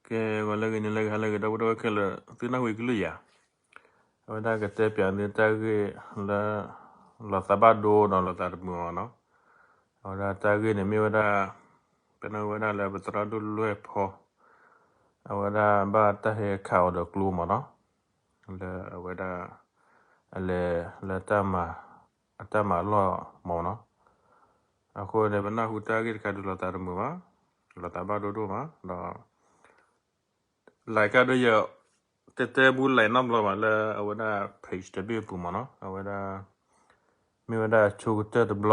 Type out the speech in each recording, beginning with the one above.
ကဲ ဂီၤလၢအဂ့ၤ နံၤလၢအဂ့ၤ ဟါလၢအဂ့ၤ ဒီပုၢ်ဝဲၢ်ခဲလၢာ် သုနၢ်ဟူကလုၢ်ယၤ, အဝဲဒၣ်ကတဲပၠးန့ၢ်တၢ်ဂ့ၢ်လၢ လီၤသးဘၣ်ဒိဒီးလီၤသးတမုာ်အီၤနီၤ. အဝဲဒၣ်တၢ်ဂ့ၢ်န့ၣ်မ့ၢ်ဝဲဒၣ် ပနၢ်ဟူဝဲဒၣ်လၢပသရၣ်ဒိၣ်လွဲၢ်ဖီ အဝဲဒၣ်ဘၣ်တၢ်ဟဲခးအီၤဒီးကျိမးနီၤ, လၢအဝဲဒၣ် အလဲၤလၢ အတၢ်မၤအလီၢ်မးနီၤ. အဃိန့ၣ် ပနၢ်ဟူတၢ်ဂ့ၢ်တခါဒုးလီၤသးတမုာ်ဘၣ်, လီၤသးဘၣ်ဒိဒိၣ်မး ဒီး like ဒိၣ်ယဲ တဲတဲမူ like နီတဘျီဘၣ်လၢအဝဲဒၣ် page တဘ့ၣ်အပူၤမးနီၤ, အဝဲဒၣ် မ့ၢ်ဝဲဒၣ်အဆိကတၢၢ်တဘျီ ဒီး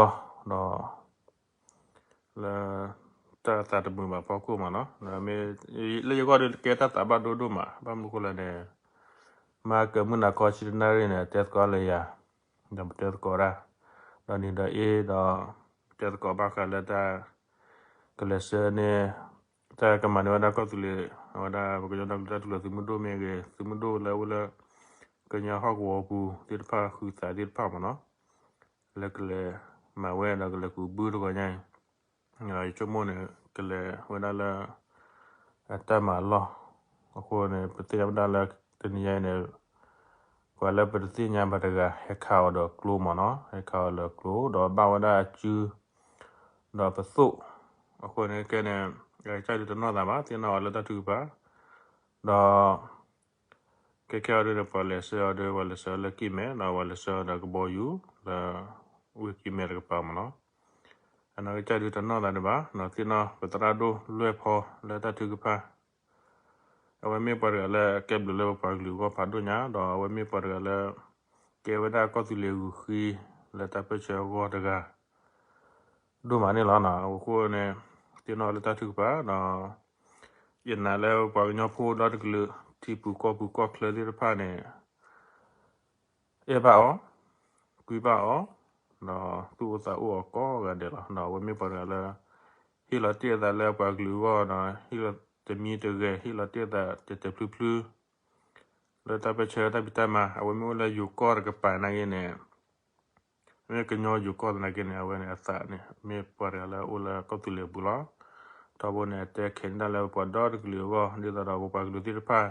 လၢ တၢ်သးတမုာ်ဘၣ်ဖီခိၣ်မးနီၤ, လၢယဂီၢ်ဒုးကဲတၢ်သးဘၣ်ဒိဒိၣ်မး ဘၣ်မနုၤဃိလဲၣ်န့ၣ် မ့ၢ်ကမုၢ်နၤခီဆံတနၣ်ရံၣ်န့ၣ် တဲသကိးလၢယၤ, ဒီးပတဲသကိးဒၣ် ဒီးနံၤဒီးအ့ၣ်ဒီး ပတဲသကိးဘၣ်ဃးလၢတၢ် ကလဲၤဆှၢန့ၢ် တၢ်ကမၤန့ၢ်ဝဲဒၣ်ကီၢ်သူလ့ၤ အဝဲဒၣ်ပကညီဒီကလုာ်တၢ်ထူၣ်ဖျဲးသုးမုၢ်ဒိၣ်မ့ၢ်ဂ့ၤ သုးမုၢ်ဒိၣ်လၢအအိၣ်လၢ ကညီဟီၣ်ကဝီၤပူၤသ့ၣ်တဖၣ် ဃုသးသ့ၣ်တဖၣ်မးနီၤ, လၢကလဲၤမၤဝဲဒီးကလဲၤကူးဘုတဂီၤညါအံၤ, ယဆိကမိၣ်န့ၣ် ကလဲၤဝဲဒၣ်လၢ အတၢ်မၤအလီၢ်, အဃိန့ၣ် ပသ့ၣ်ညါဝဲဒၣ်လၢ တနံၤညါအံၤန့ၣ် ပှၤလၢပတသ့ၣ်ညါဘၣ်တဂၤ ဟဲခးအီၤဒီးကျိမးနီၤ, ဟဲခးအီၤဒီးကျိ ဒီးဘၣ်ဝဲဒၣ်အစု ဒီးပသိၣ်, အဃိန့ၣ် ကဲန့ၣ် ကစၢ်ဒုးတနီၣ်သးဘၣ် သ့ၣ်နီၣ်အီၤလၢတၢ်ထုကဖၣ်, ဒီး ခဲခဲအံၤဒုးန့ၣ် ပှၤလဲၤဆှၢအီၤဒီး ပှၤလဲၤဆှၢအီၤလၢကံၢ်မဲ ဒီးပှၤလဲၤဆှၢအီၤဒီးကဘီယူၤ လၢ ဝ့ၢ်ကံၢ်မဲတကပၤမးနီၤ, အနီၢ်ကစၢ်ဒုးတနီၣ်သးဒံးဘၣ်, သ့ၣ်နီၣ်ပသရၣ်ဒိၣ်လွဲၢ်ဖီလၢတၢ်ထုကဖၣ် အဝဲမ့ၢ်ပှၤတဂၤလၢကဲဘျုးလၢပပှၤကလုာ်အဂီၢ်ဖးဒိၣ်ညါ ဒီးအဝဲမ့ၢ်ပှၤတဂၤလၢ ကဲဝဲဒၣ်ကီၢ်သူလ့ၤဂုာ်ဃံ လၢတၢ်ပၢၢ်ဆၢအဂီၢ်တဂၤ ဒိၣ်မးန့ၣ်လီၤ. အဃိန့ၣ် သ့ၣ်နီၣ်လၢတၢ်ထုကဖၣ်ဒီး ယနာ်လၢပှၤကညီဖိဒီတကလုာ် ထံပူၤကီၢ်ပူၤကီၢ်ချၢသ့ၣ်တဖၣ်န့ၣ် အဲၣ်ဘၣ်အီၤ, ကွံဘၣ်အီၤ, ဒီးသူၣ်အိၣ်သးအိၣ်အီၤကိးဂၤဒဲးလီၤ. ဒီးအဝဲမ့ၢ်ပှၤတဂၤလၢ ဟ့ၣ်လီၤတ့ၢ်အသးလၢပှၤကလုာ်အဂီၢ်ဒီး ဟ့ၣ်လီၤတမံၤတဂဲၤ ဟ့ၣ်လီၤတ့ၢ်အသးတဲာ်တဲာ်ဖျုဖျု လၢတၢ်ပၢၢ်ဆၢတၢ်ဖံးတၢ်မၤ အဝဲမ့ၢ်အိၣ်လၢယိၤကီၢ်တကပၤနာ်က့န့ၣ် မ့ၢ်ကညီယိၤကီၢ်သနာ်က့န့ၣ် အဝဲန့ၣ်အသးန့ၣ် မ့ၢ်ပှၤတဂၤလၢအအိၣ်လၢကီၢ်သူလ့ၤအပူၤလီၤ. ထီဘိန့ၣ် အတဲခဲးန့ၢ်တၢ်လၢပပှၤဒီတကလုာ်အဂီၢ် ဒ်သိးဒီးပပှၤကလုာ်သ့ၣ်တဖၣ်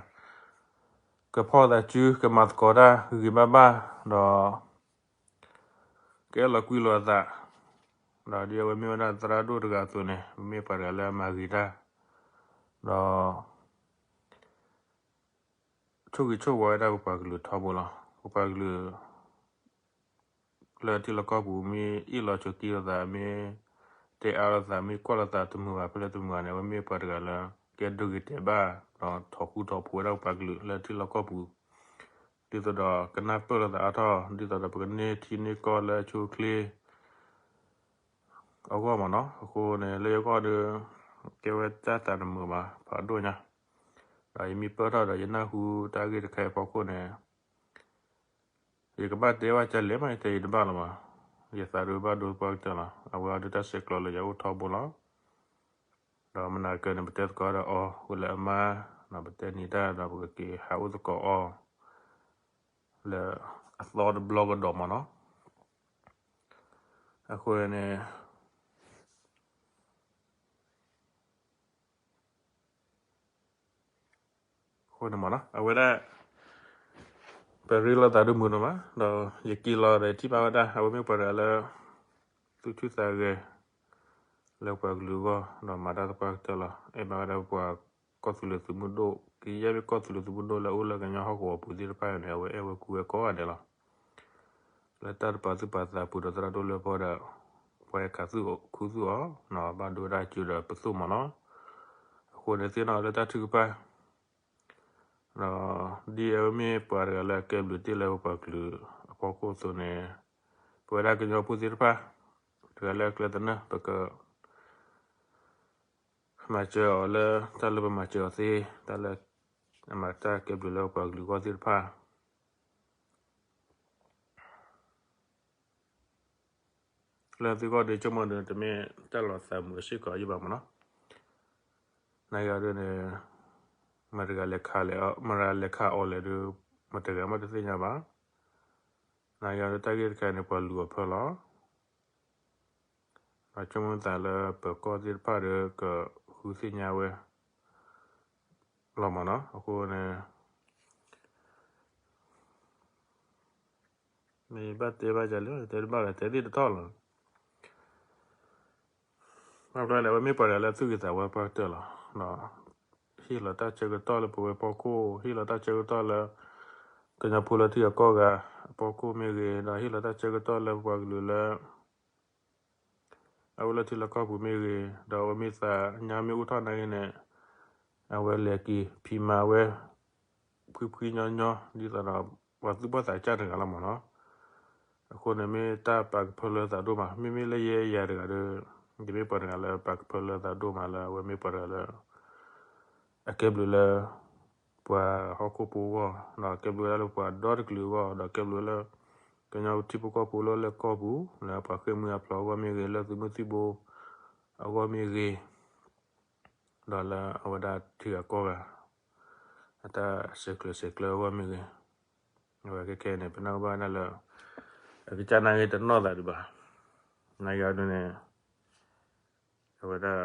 ကဖီၣ်သးစု ကမၤသကိးတၢ်ဂ့ၤဂ့ၤဘၣ်ဘၣ် ဒီး ကအဲၣ်လီၤကွံလိာ်အသး ဒီးဒ်အဝဲမ့ၢ်ဝဲဒၣ်သရၣ်ဒိၣ်တဂၤအသိးန့ၣ် မ့ၢ်ပှၤတဂၤလၢအမၤဂ့ၤတၢ် ဒီး ဆိၣ်ဂ့ၤဆိၣ်ဝါဝဲဒၣ်ပပှၤကလုာ်ထီဘိလီၤ. ပပှၤကလုာ် လၢထံလီၢ်ကီၢ်ပူၤ မ့ၢ်အ့ၣ်လိာ်ဆိးက့လိာ်သး မ့ၢ်တဲအါလိာ်သး မ့ၢ်ကွၢ်လိာ်သးတမုာ်ဘၣ်ဖဲလဲၣ်တမုာ်ဘၣ်န့ၣ် အဝဲမ့ၢ်ပှၤတဂၤလၢ ကဲဒိဂ့ၤတဲာ်ဘၣ် ဒီးထီၣ်ဃူထီၣ်ဖိးဝဲဒၣ်ပပှၤကလုာ်လၢထံလီၢ်ကီၢ်ပူၤ ဒ်သိးဒီးကနၢ်ပၢၢ်လိာ်သးအါထီၣ် ဒ်သိးဒီးပကန့ၢ်ထံန့ၢ်ကီၢ်လၢအဆိအချ့ အဂီၢ်မးနီၤ. အဃိန့ၣ် လၢယဂီၢ်ဒီး ကဲဝဲတၢ်သးတမုာ်ဘၣ် ဖးဒိၣ်ညါ, ဒီးယမ့ၢ်ပၢၢ်ထီၣ်ဒီးယနၢ်ဟူတၢ်ဂ့ၢ်တခါအံၤအဖီခိၣ်န့ၣ် ယကဘၣ်တဲဘၣ်ကလဲၣ်မး ယတဲယတဘၣ်လၢၤဘၣ်. ယသးဒုးဘၣ်ဒိသပှၢ်ကတၢၢ်လီၤ. အဝဲအံၤဒုးတၢ်ဆဲးကျိးလၢယအိၣ်ထီဘိလီၤ. ဒီးမနၤကၢန့ၣ် ပတဲသကိးဒီးအီၤ အိၣ်လၢအမါ, ဒီးပတဲနံၤတၢ်ဒီးပကက့ၤဟးအိၣ်သကိးအီၤ လၢအသီတဘျီကဒီးမးနီၤ. အဃိန့ၣ် အဃိန့ၣ်မးနီၤ အဝဲဒၣ် ပရ့လိာ်သးဒုးမုာ်ဒိၣ်မး ဒီးယက့ၤလီၤဒီးထံၣ်ဘၣ်ဝဲဒၣ် အဝဲမ့ၢ်ပှၤတဂၤလၢ သူၣ်ဆူၣ်သးဂဲၤ လၢပှၤကလုာ်အဂီၢ် ဒီးမၤတၢ်သပှၢ်ကတၢၢ်လီၤ. အဲၣ်ဘၣ်ဝဲဒၣ်ပပှၤကီၢ်သူလ့ၤသုးမုၢ်ဒိၣ် ကယဲၢ်မ့ၢ်ကီၢ်သူလ့ၤသုးမုၢ်ဒိၣ်လၢအအိၣ်လၢကညီဟီၣ်ကဝီၤပူၤသ့ၣ်တဖၣ်န့ၣ် အဝဲအဲၣ်ဝဲကွံဝဲကိးဂၤဒဲးလီၤ. လၢတၢ်တပာ်သူၣ်ပာ်သးပူၤဒီးသရၣ်ဒိၣ်လွဲၢ်ဖီဒီး ပှၤဟဲခးသူၣ်ခူသူၣ်အီၤ ဘၣ်ဒိဝဲဒၣ်စုဒီးပသိၣ်မးနီၤ. အဃိန့ၣ်သ့ၣ်နီၣ်လၢတၢ်ထုကဖၣ် ဒီး ဒ်အဝဲမ့ၢ်ပှၤတဂၤလၢအကဲဘျုးတ့ၢ်လၢပပှၤကလုာ်အဖီခိၣ်အသိးန့ၣ် ပဝဲဒၣ်ကညီဖိသ့ၣ်တဖၣ် တဂၤလၢအကျဲသနၢၣ် ပက မၤစၢၤအီၤလၢတၢ်လၢပမၤစၢၤအီၤသ့ တၢ်လၢ အမၤတၢ်ကဲဘျုးလၢပပှၤကလုာ်အဂီၢ်သ့ၣ်တဖၣ် လၢသုဂီၢ်ဒုးဆိကမိၣ်ဒုး တမ့ၢ်တၢ်လီၤသးမုာ်စ့ၢ်ကီးယံၣ်ဘၣ်မးနီၤ. နဂၤဒုးန့ၣ် မတၤတဂၤလဲၤခးလဲၣ်, မတၤတဂၤလဲၤခးအီၤလဲၣ်ဒုး မတၤတဂၤမးတသ့ၣ်ညါဘၣ်. နဂၤဒုးတၢ်ဂ့ၢ်တခါန့ၣ် ပှၤလူၤအီၤဖၢလီၤ. ဒီးဆိကမိၣ်သးလၢပၢၤကီၢ်သ့ၣ်တဖၣ်ဒီးကဃုသ့ၣ်ညါဝဲ, လီၤမၢ်နီၤ. အဃိန့ၣ် မ့ၢ်ဘၣ်တဲဘၣ်ယၤလၢ တဲတဘၣ်လၢတဲသ့ၣ်တထီၣ်လီၤ. ဘၣ်ဘျီလဲၣ် အဝဲမ့ၢ်ပှၤတဂၤလၢသူၣ်ဂ့ၤသးဝါပှၢ်ကတၢၢ်လီၤ. ဟ့ၣ်လီၤတၢ်ဆၢကတီၢ်လၢပဝဲဖီခိၣ်, ဟ့ၣ်လီၤတၢ်ဆၢကတီၢ်လၢ ကညီဖိလၢထံဂၤကီၢ်ဂၤအဖီခိၣ်မ့ၢ်ဂ့ၤ, ဒီးဟ့ၣ်လီၤတၢ်ဆၢကတီၢ်လၢပပှၤကလုာ်လၢ အအိၣ်လၢထံလၢကီၢ်ပူၤမ့ၢ်ဂ့ၤ, ဒီးအဝဲမ့ၢ်သးညါမ့ၢ်အိၣ်ထီၣ်နာ်က့န့ၣ် အဝဲလဲၤက့ၤဖံးမၤဝဲ ဖှံဖှံညီညီ ဒ်သိးဒီး ပှၤသူၣ်ဘီၣ်သးစၢ်တဂၤလီၤမၢ်နီၤ. အဃိန့ၣ်မ့ၢ်တၢ်ပာ်ကဖၢလၢသးဒိၣ်မး, မ့မ့ၢ်လၢယဲယၤတဂၤဒီး ယမ့ၢ်ပှၤတဂၤလၢပာ်ကဖၢလၢသးဒိၣ်မးလၢအဝဲမ့ၢ်ပှၤတဂၤလၢ အကဲဘျုးလၢ ပှၤဟီၣ်ခိၣ်ဖိအဂီၢ်, ဒီးကဲဘျုးလၢပှၤဒီတကလုာ်အဂီၢ်, ဒီးကဲဘျုးလၢ ကညီထံဖိကီၢ်ဖိလၢလၢကီၢ်ပူၤ လၢပှၤဃ့ၢ်မှံဟးဖျိးအဂီၢ်မ့ၢ်ဂ့ၤ, လၢသုးမုၢ်သံၣ်ဘိအဂီၢ်မ့ၢ်ဂ့ၤ, ဒီးလၢအဝဲဒၣ်ထံဂၤကီၢ်ဂၤ အတၢ်ဆဲးကျၢဆဲးကျၢအဂီၢ်မ့ၢ်ဂ့ၤ, အဝဲခဲခဲအံၤန့ၣ် ပနၢ်ကဘၣ်ဒၣ်လၢ အကစၢ်နာ်က့တနီၣ်သးဒံးဘၣ်. နာ်က့အဒိန့ၣ် အဝဲဒၣ်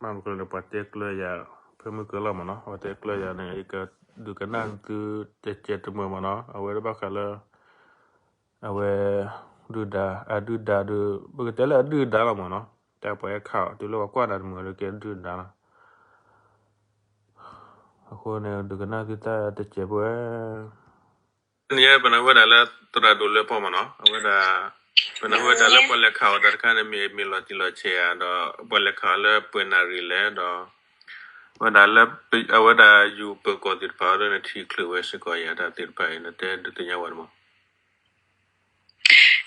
ဘၣ်မနုၤဃိလဲၣ်န့ၣ် ပှၤတဲကျၢၤယၤ ဖဲမုၢ်ကလီၢ်မၢ်နီၤ, ပှၤတဲကျၢၤယၤန့ၣ် ယကဒုးကနၣ်သုတစဲးတမှဲၤမၢ်နီၤ, အဝဲဒၣ်ဘၣ်ဃးလၢ အဝဲ ဒုၣ်ဒါ အဒုၣ်ဒါဒီး ပကတဲလၢအဒုၣ်ဒါလီၤမၢ်နီၤ, တၢ်ပှၤဟဲခးအီၤ တုၤလၢပှၤကွၢ်နၤတမှဲၤဒီးကဲဒုၣ်ဒါလီၤ. အဃိန့ၣ် ဒုးကနၣ်သုတၢ်တစဲးပှဲၤ န့ၣ် ပနၢ်ဟူဝဲဒၣ်လၢသရၣ်ဒိၣ်လွဲၢ်ဖီမၢ်နီၤ, အဝဲဒၣ် ပနၢ်ဟူဝဲဒၣ်လၢပှၤလဲၤခးအီၤတၢ်တခါန့ၣ် မ့ၢ်မ့ၢ်လီၤတံၢ်လီၤဆဲးဧါ, ဒီးပှၤလဲၤခးအီၤလၢပှဲၤနၣ်ရံၣ်လဲၣ်, ဒီး ဝဲဒၣ်လၢ အဝဲဒၣ်ယူၤပၢၤကီၢ်သ့ၣ်တဖၣ်အဒိန့ၣ် ထံၣ်ချုးဝဲစ့ၢ်ကီးယၤတၢ်သ့ၣ်တဖၣ်အံၤ နတဲဒုးသ့ၣ်ညါဝဲန့ၣ်မၢ်.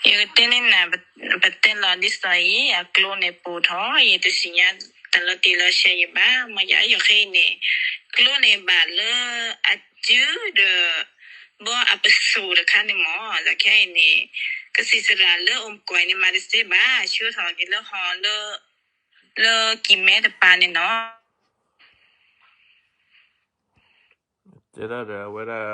ယကတဲန့ၣ်နၤ, ပတဲလီၤဒ်သိးအံၤ အကျိန့ၣ်ပိာ်ထီၣ်, ယတသ့ၣ်ညါတၢ်လီၤတံၢ်လီၤဆဲးယဘၣ်, မ့ၢ်ယၤယိၤဃဲအံၤန့ၣ် ကျိန့ၣ်ဘၣ်လၢအစုဒီး ဘီအပစိာ်တခါန့ၣ်မၢ်, ဒီးခဲအံၤန့ၣ် ကသံၣ်သရၣ်လၢအိၣ်ကွဲးန့ၣ်မၤတသ့ဘၣ်, ဆှၢထီၣ်က့ၤလၢဟီလၢ လၢကံၢ်မဲတပၤန့ၣ်နီၤ. တဲဒၣ်ဒီးအဝဲဒၣ်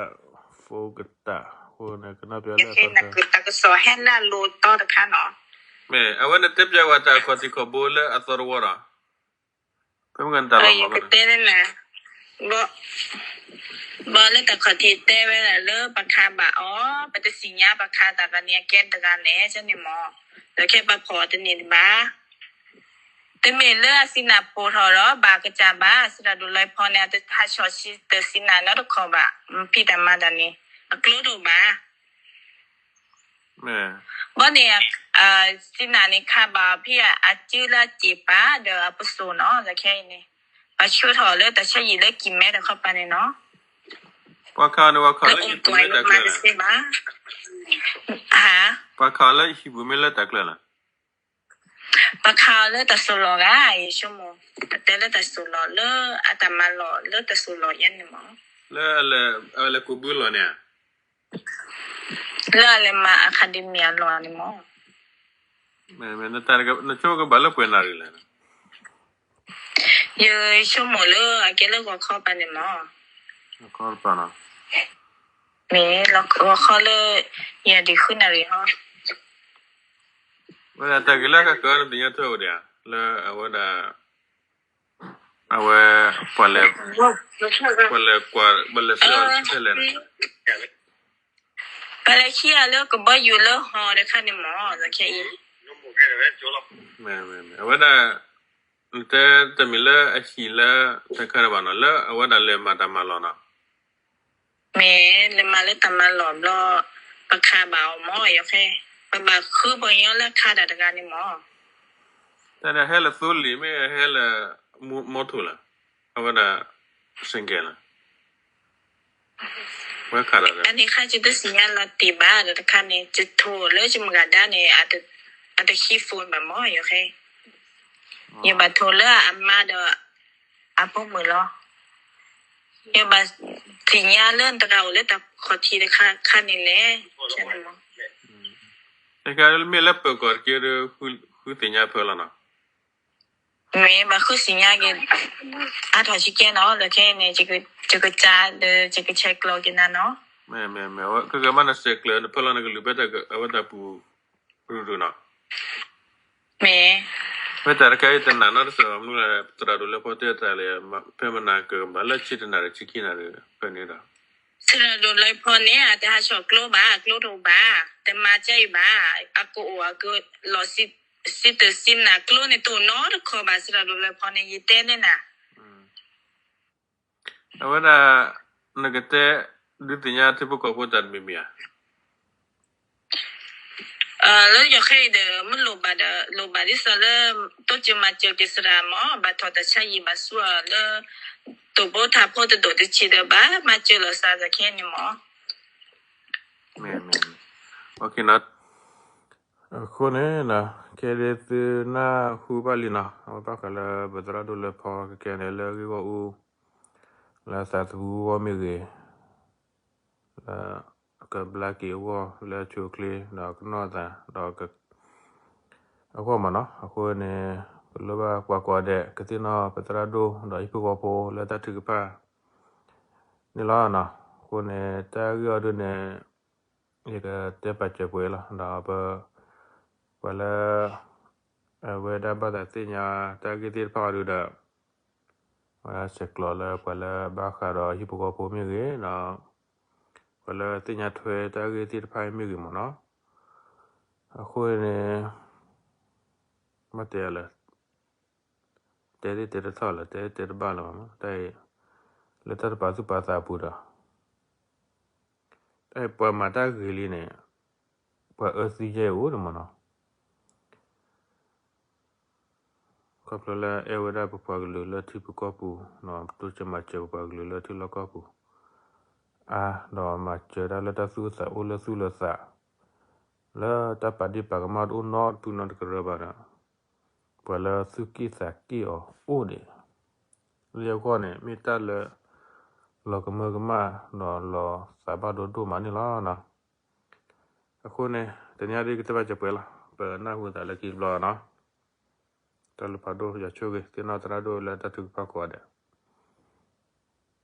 phone ကတၢၢ်အဃိန့ၣ် ကနၣ်ပျဲလၢ တၢ်ကစီၣ်ဟဲနၢ်လိာ်တီတခါနီၤ. မ့ၢ် အဝဲန့ၣ်တဲပျဲဝဲတၢ်ခီၣ်ထံးခီၣ်ဘိလၢအသီတဝီဒီး ဖဲမ့ၢ်ကနတၢ်လီၤမၢ် ယကတဲန့ၣ်နၤ, ဘီ ဘီလၢတၢ်ခီၣ်ထံးတဲဝဲဒၣ်လၢပခးဘၣ်အီၤ, ပတသ့ၣ်ညါပခးတၢ်ဂၤန့ၣ် အကဲတဂၤန့ၣ် ကန့ၣ်မၢ်, ဒီးခဲပှၤဖီၣ်အီၤတန့ၢ်ဒံးဘၣ်. တမ့ၢ်လၢအသံနၢ်ပိာ်ထီၣ်ဒီး ဘၣ်ကစၢ်ဘၣ်, သရၣ်ဒိၣ်လွဲၢ်ဖီန့ၣ် အတဟးဆီၣ်ဆံတသံနၢ်နီတခီၣ်ဘၣ်, ဖံးတၢ်မၤတၢ်န့ၣ် အကျိဒိၣ်ဘၣ်. ဘီန့ၣ် သံနၢ်န့ၣ်ခးဘၣ်ဖံးအစုလၢအစ့ၣ်ပၤဒီးအပစိာ်နီၤ, ဒီးခဲအံၤန့ၣ် ပှၤဆှၢထီၣ်လၢတၢ်ဆါဟံၣ်လၢကံၢ်မဲတခီပၤန့ၣ်နီၤ. ပှၤခးန့ၣ် ပှၤခးလၢဟံၣ်ပူၤမ့ၢ်လၢတၢ်ကျၢၤလီၤ. ဟါ, ပှၤခးလၢဟံၣ်ပူၤမ့ၢ်လၢတၢ်ကျၢၤလီၤ. ပှၤခးအီၤလၢတၢ်စိၢ်လီၤဂၤ ယဆိကမိၣ်, ပတဲလၢတၢ်စိၢ်လီၤလၢအတၢ်မၤလီၢ်လၢတၢ်စိၢ်လီၤယဲန့ၣ်မၢ်. လၢအလဲၤကူးဘုလီၤန့ၣ်ဧါ. လၢအလဲၤမၤ academia အလီၢ်န့ၣ်မၢ်. နဆိကမိၣ်ကဘၣ်လၢပှဲၤနၣ်ရံၣ်လဲၣ်. ယဆိကမိၣ်လၢအကဲလၢဂီၤခီပၤန့ၣ်မၢ်. မ့ၢ်ဂီၤခီလၢ ယၤဒံးဃုနၣ်ရံၣ်ဟီ. ဝဲဒၣ်တၢ်ဂ့ၢ်လၢကကၢၤန့ၣ် ပသ့ၣ်ညါထွဲဝဲဒၣ်ဧါ, လၢအဝဲဒၣ် အဝဲ ပှၤလဲၤ ပှၤလဲၤကွၢ် ပှၤလဲၤဆှၢအီၤဖဲလဲၣ်န့ၣ်. ပှၤလဲၤဆှၢအီၤလၢကဘီယူၤလၢဟီၣ်တခါန့ၣ်မၢ်, ဒီးခဲအံၤ အဝဲဒၣ် နတဲတမံၤလၢအဟံၣ်လၢတခါတဘၣ်နီၤ, လၢအဝဲဒၣ်လဲၤမၤတၢ်မၤလီၢ်နီၤ. မ့ၢ်လဲၤမၤလၢတၢ်မၤလီၢ်ဘျီ ပခးဘၣ်အီၤမၢ်, ယဃဲ ပဘၣ်ဃုပှၤကညီလၢခးတၢ်တဂၤန့ၣ်မၢ်. တၢ်ဟဲလၢသိလ့ၣ်မ့ၢ်ဟဲလၢ မီထိၣ်လၢ အဝဲဒၣ် single လၢ ဝဲခးတၢ်ဒီး အန့ၣ်ခါယတသ့ၣ်ညါလီၤတံၢ်ဘၣ်ဒီးတခါန့ၣ် ယထိၣ်လၢယမုၣ်ဂၤဒါန့ၣ် အတဟံး phone ဘၣ်မၢ် ယဃဲ, ယဘၣ်ထိၣ်လၢအမါဒီး အဖိမုၣ်လီၤ. ယဘၣ်သ့ၣ်ညါလၢနတဂၤအိၣ်လၢတၢ်ခီၣ်ထံးတခါခါန့ၣ်လဲၣ်, တခါမ့ၢ်လၢပၢၤကီၢ်တက့ၢ်ဒီး ဃုသ့ၣ်ညါဖဲလီၤနီၤ. မ့ၢ်ဘၣ်ဃုသ့ၣ်ညါက့ၤ အါထီၣ်ဆံကဲနီၤ, ဒီးခဲအံၤန့ၣ် ယကစၢ်ဒီး ယကဆဲးကျိးက့ၤနၤနီၤ. မ့ၢ် မ့ၢ် မ့ၢ် ကဂၤမးနဆဲးကျိး နဖဲလီၤနကလုၢ်ဖဲတၢ်အဝဲတၢ်ပူၤ ရူၤရူၤနီၤ. မ့ၢ် ဖဲတၢ်တခါအံၤတနၤနီတစဲးဘၣ် မနုၤလဲၣ် သရၣ်ဒိၣ်လွဲဖီတဲတၢ်လၢ ဖဲမနၤကဘၣ်လၢဆံတနၤဒီးဆံခံနၤဒီး ဖဲန့ၣ်ဒီး သရၣ်ဒိၣ်လွဲဖီန့ၣ် အတဟးဆှီၣ်ကျိဘၣ် ကျိတအိၣ်ဘၣ် တမၤကဲအံၤဘၣ် အကအိၣ်အကလီၤ စံတစံနၤ ကျိန့ၣ်တအိၣ်နီတခီဘၣ် သရၣ်ဒိၣ်လွဲဖီန့ၣ် ယတဲန့ၢ်နၤ အဝဲဒၣ် နကတဲ ဒုးသ့ၣ်ညါထံဖိကီၢ်ဖိတၢ်တမံၤမံၤဧါ. လၢယီၤခဲအံၤဒီး မ့ၢ်လိၣ်ဘၣ်ဒီး လိၣ်ဘၣ်ဒ်သိးလၢ တိစၢၤမၤစၢၤက့ၤသရၣ်မး ဘၣ်ထီၣ်တၢ်ဆါယံာ်ဘၣ်ဆူအီၤလၢ တိၢ်ဘိထးဖိတဒိၣ်တဆံးဒီး ဘၣ်မၤစၢၤလိာ်သးတၢ်ခဲအံၤန့ၣ်မး. အဃိန့ၣ် ခဲဒုးသုနၢ်ဟူဘၣ်လံနီၤ အဝဲဘၣ်ဃးလၢပသရၣ်ဒိၣ်လွဲဖီကကဲန့ၣ် လၢဂ့ၢ်ဂီၢ်အူ လၢသးသမူအဂီၢ်မ့ၢ်ဂ့ၤ လၢကဘျါက့ၤအဂီၢ် လၢအဆိအချ့ ဒီးကနီၣ်အသး ဒီး အဂီၢ်မးနီၤ အဃိန့ၣ် ပလိၣ်ဘၣ်ကွၢ်ကိးဂၤဒဲး ကသ့ၣ်နီၣ်ပသရၣ်ဒိၣ် ဒီးဟံၣ်ဖိဃီဖိလၢတၢ်ထုကဖၣ်န့ၣ်လီၤနီၤ. အဃိန့ၣ် တၢ်ဂ့ၢ်အီၤဒုးန့ၣ် ယကတဲပာ်စၢၤပှဲၤလီၤ ဒီးပ ပှၤလၢ အဝဲဒၣ်ဘၣ်သးသ့ၣ်ညါတၢ်ဂ့ၢ်သ့ၣ်တဖၣ်အီၤဒုးဒီး ဝဲဒၣ်ဆဲးကျိးလၢပှၤလၢဘၣ်ဃးဒီးဟံၣ်ဖိဃီဖိမ့ၢ်ဂ့ၤ ဒီး ပှၤလၢသ့ၣ်ညါထွဲတၢ်ဂ့ၢ်သ့ၣ်တဖၣ်မ့ၢ်ဂ့ၤမးနီၤ. အဃိန့ၣ် မ့ၢ်တဲလၢ တဲသ့ၣ်တဲတထီၣ်လၢ တဲသ့ၣ်တဲတဘၣ်လၢၤဘၣ်မး တၢ်အံၤ လၢတၢ်တပာ်သူၣ်ပာ်သးအပူၤဒီး တၢ်အံၤပှၤမၤတၢ်ဂ့ၤလံန့ၣ် ပှၤအၢသံယဲၢ်အိၣ်ဒၣ်မးနီၤ. ခီဖျိလၢအဲၣ်ဝဲဒၣ်ပပှၤကလုာ်လၢထံပကီၢ်ပူၤ တိစၢၤမၤစၢၤပပှၤကလုာ်လၢထံလီၢ်ကီၢ်ပူၤ အါ ဒီးမၤစၢၤတၢ်လၢတၢ်သူၣ်အိၣ်သးအိၣ်လၢသူၣ်လၢသး လၢတၢ်ပာ်ဒ့ၣ်ပာ်ကမၣ်တအိၣ်နီတဖုနီတကရၢဘၣ်ဒီး ပှၤလၢသူၣ်က့ၣ်သးက့ၣ်အီၤအိၣ်ဒံး လၢအဂီၢ်န့ၣ် မ့ၢ်တၢ်လၢ လီၤကမၢကမၣ် ဒီးလီၤသးဘၣ်ဒိဒိၣ်မးန့ၣ်လီၤ. အဃိန့ၣ် တနံၤအံၤဒ်ကတဲဘၣ်စၢၤပှဲၤလီၤ ပနၢ်ဟူသးလၢခံတဘျီနီၤ. တၢ်လၢဖးဒိၣ်ယွၤဆိၣ်ဂ့ၤ သ့ၣ်နီၣ်သရၣ်ဒိၣ်လၢတၢ်ထုကဖၣ်ကိးဂၤဒဲး